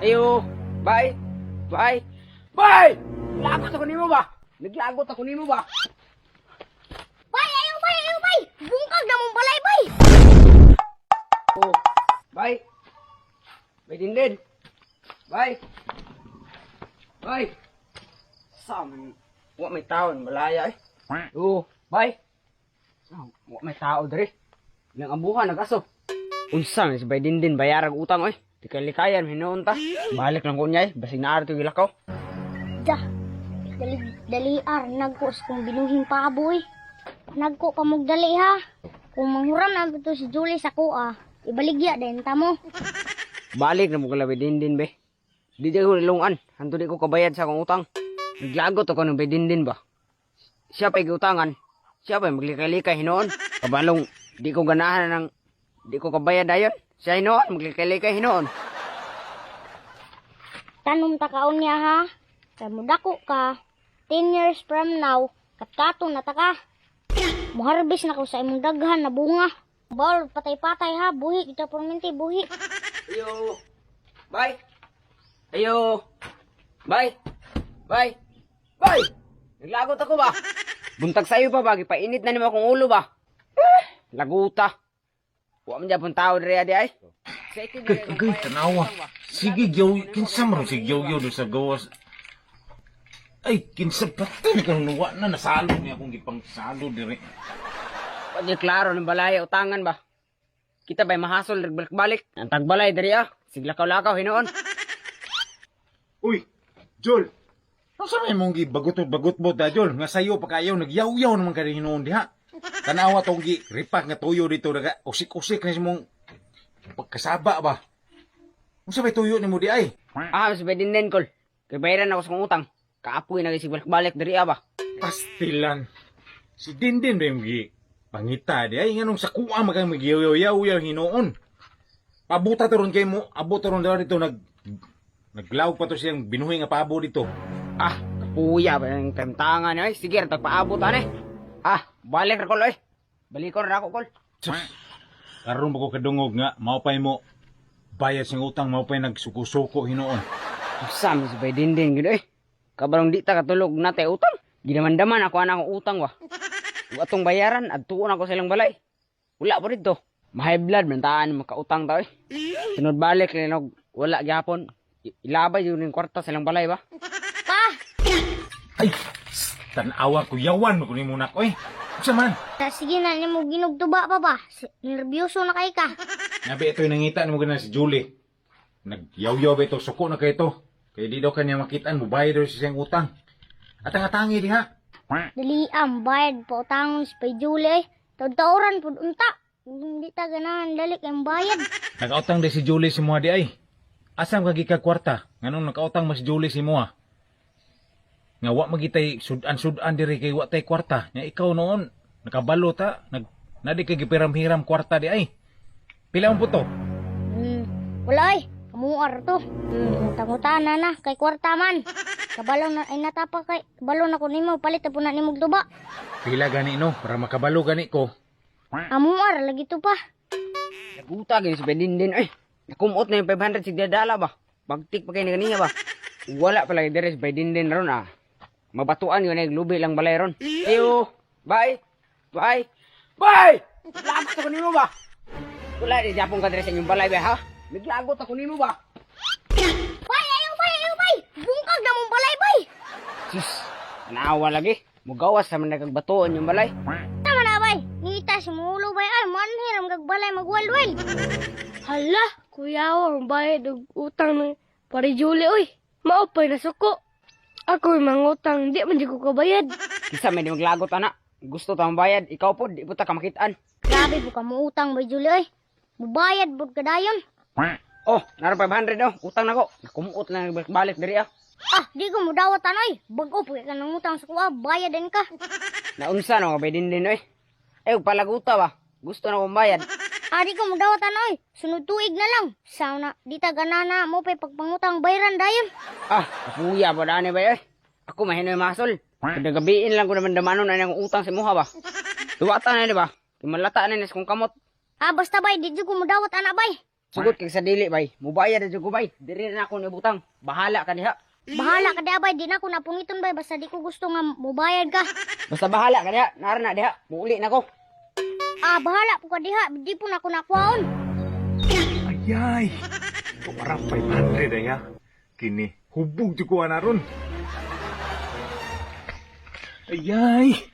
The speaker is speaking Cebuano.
Ayo. Bye. Bye. Bye! Lagot ako nimo ba? Naglagot ako nimo ba? Bay, ayaw bay, ayaw bay. Bungkag na mong balay bay. Oh. Bye. Bye dindin. Bye. Bye. Sa man wa may taon malaya eh. Oh, bye. Ah, wa may tao diri. Ilang ambuhan nagaso. Unsa man si Bay Dindin bayarag utang oy. Di kay likayan hinuon ta. Balik lang ko niya eh. Basig naa ra to gilakaw. Da. Dali dali ar nagko sa kong binuhing paboy. Nagko pa mog dali ha. Kung manghuram na to si Julie sa kuha, ibaligya din ta mo. Balik na mo kala Bay Dindin be. Di jud ko nilungan. Hanto di ko kabayad sa akong utang. Naglagot ako ng Bay Dindin ba. Siya pa'y giutangan. Siya pa'y maglikay-likay hinuon. Kabalong di ko ganahan ng di ko kabayad dayon. Siya hinuon, maglikay-likay hinuon. Tanom ta kaon niya ha. Kay mudako ka, 10 years from now, katkato na ta ka. Muharbis na ko sa imong daghan na bunga. Bawal patay-patay ha, buhi kita perminti buhi. Ayo. Bye. Ayo. Bye. Bye. Bye. Naglagot ako ba? Buntag sayo pa ba? Gipainit na nimo akong ulo ba? Eh, laguta. Wa man japon tao diri adi ay. Kay, agay, tanawa. Sige, gyaw, kinsa man si gyaw do sa gawas. Ay, kinsa patay kang nuwa na nasalo niya akong gipangsalo dire. Wa di klaro ng balay utangan ba? Kita bay mahasol balik-balik. Ang tagbalay diri ah. Siglakaw-lakaw hinuon. Uy, Jol. Ano sa may mong gibagot-bagot mo da, Jol? Nga sayo pa kayo, nagyaw-yaw naman ka rin hinuon diha. Tanawa tong gi ripak nga tuyo dito, naga usik-usik na si mong pagkasaba ba? Unsa may tuyo nimo di ay? Ah, mas bay din kol. Kay bayaran ako sa kong utang. Kaapoy na sig balik-balik diri ah ba. Pastilan. Si Dindin ba yung gi pangita di ay nganong sa kuha magang magyaw-yaw hinuon. Pabuta to ron kay mo, abot to ron daw dito naglaw pa to siyang binuhi nga pabo dito. Ah, kapuya ba yung temtangan ay. Sige, tagpaabot ane. Ah, balik ra kol oy. Balikon ra ako kol. Sus, karon ba ko kadungog nga maupay mo bayad siyang utang maupay nagsuko-suko hinuon. Sam si bay dindin gid oy. Kabarong di ta katulog na tay utang. Ginamandaman ako ana akong utang wa. Ug atong bayaran adtuon ako sa ilang balay. Wala po dito. Mahay blood man taan makautang ta oy. Sunod balik linog wala gyapon. Ilabay yun yung kwarta sa ilang balay ba? Pa, Ay, tanawa ko yawan mo kunin muna ko eh. Unsa man? ta, sige na nimo ginugtuba pa ba? Nervyoso na kay ka. Nabi ito'y nangita nimo gana si Julie. Nagyaw-yaw ba ito, suko na kay ito. Kay di daw kanya makitaan, mubayad daw siya siyang utang. At ang atangi diha. Dali ang bayad pa utangon si Pay Julie. Eh. Taud-tauran pud unta. Hindi ta ganahan dali kay bayad. Nakautang di si Julie si Mua di ay. Asam ka gikag kwarta? Nganong nakautang mas Julie si Mua? Nga wa magitay sudan-sudan diri kay wa tay kwarta. Nya ikaw noon nakabalo ta, nag nadi kay gipiram-hiram kwarta di ay. Pila ang puto? Wala ay. Kamuar to. Utang-utana na kay kwarta man. Kabalo na ay natapa kay kabalo na ko nimo palit na po na nimo tuba. Pila gani no para makabalo gani ko. Amuar lagi to pa. Naguta gid si Bedindin oy. Nakumot na yung 500 sig dadala ba. Bagtik pa kay ni ganiya ba. Wala pala diri si Bedindin ron ah. Mabatuan yun ay lubi lang balay ron. Ayo, bye. Bye. Bye. Lagot ako nimo ba? Wala di japon ka diri sa inyong balay ba ha? Naglagot ako nimo ba? Bay, ayaw bay, ayaw bay. Bungkag na mong balay bay. Sus, naawa lagi. Mugawas sa man nagagbatuon yung balay. Tama na bay. Ngita si mulo bay ay manhiram kag balay magwalwal. Hala, kuya ang bayad og utang ng pare Julie oy. Maupay na suko. Ako'y mangutang, di man di ko kabayad. Kisa may di maglagot ana. Gusto ta bayad, ikaw po di po ta kamakitaan. Grabe po ka mo utang bay Julie oy. Mubayad pud ka dayon. Oh, nara 500 oh, utang nako. Nakumuot lang balik diri ah. Ah, di ko mudawat anoy. Bag-o po ka nang utang sa kuha, bayad din ka. Naunsa no kabay din din oy. Ay palaguta ba? Gusto na kong bayad. Ah, di ko mudawat anoy. Sunod tuig na lang. Sauna, di ta ganana mo pay pagpangutang bayran dayon. Ah, kapuya ba dani ba oy? Ako mahinoy masol. Kada gabiin lang ko naman damanon na ang utang sa imuha ba. Duwata na di ba? Kimalata na ni sa kong kamot. Ah, basta bay, di jud ko mudawat ana bay. Sugot kag sa dili bay. Mubayad na jud ko bay. Diri na ako nibutang. Bahala ka diha. Bahala ka diha bay, di na ko napungiton bay basta di ko gusto nga mubayad ka. Basta bahala ka diha. Nara na diha. Muuli na ko. Ah, bahala po ka diha, di po na ako nakuhaon. Ayay! Tumarang 500 ay ha. Kini, hubog jud ko ana ron. Ayay!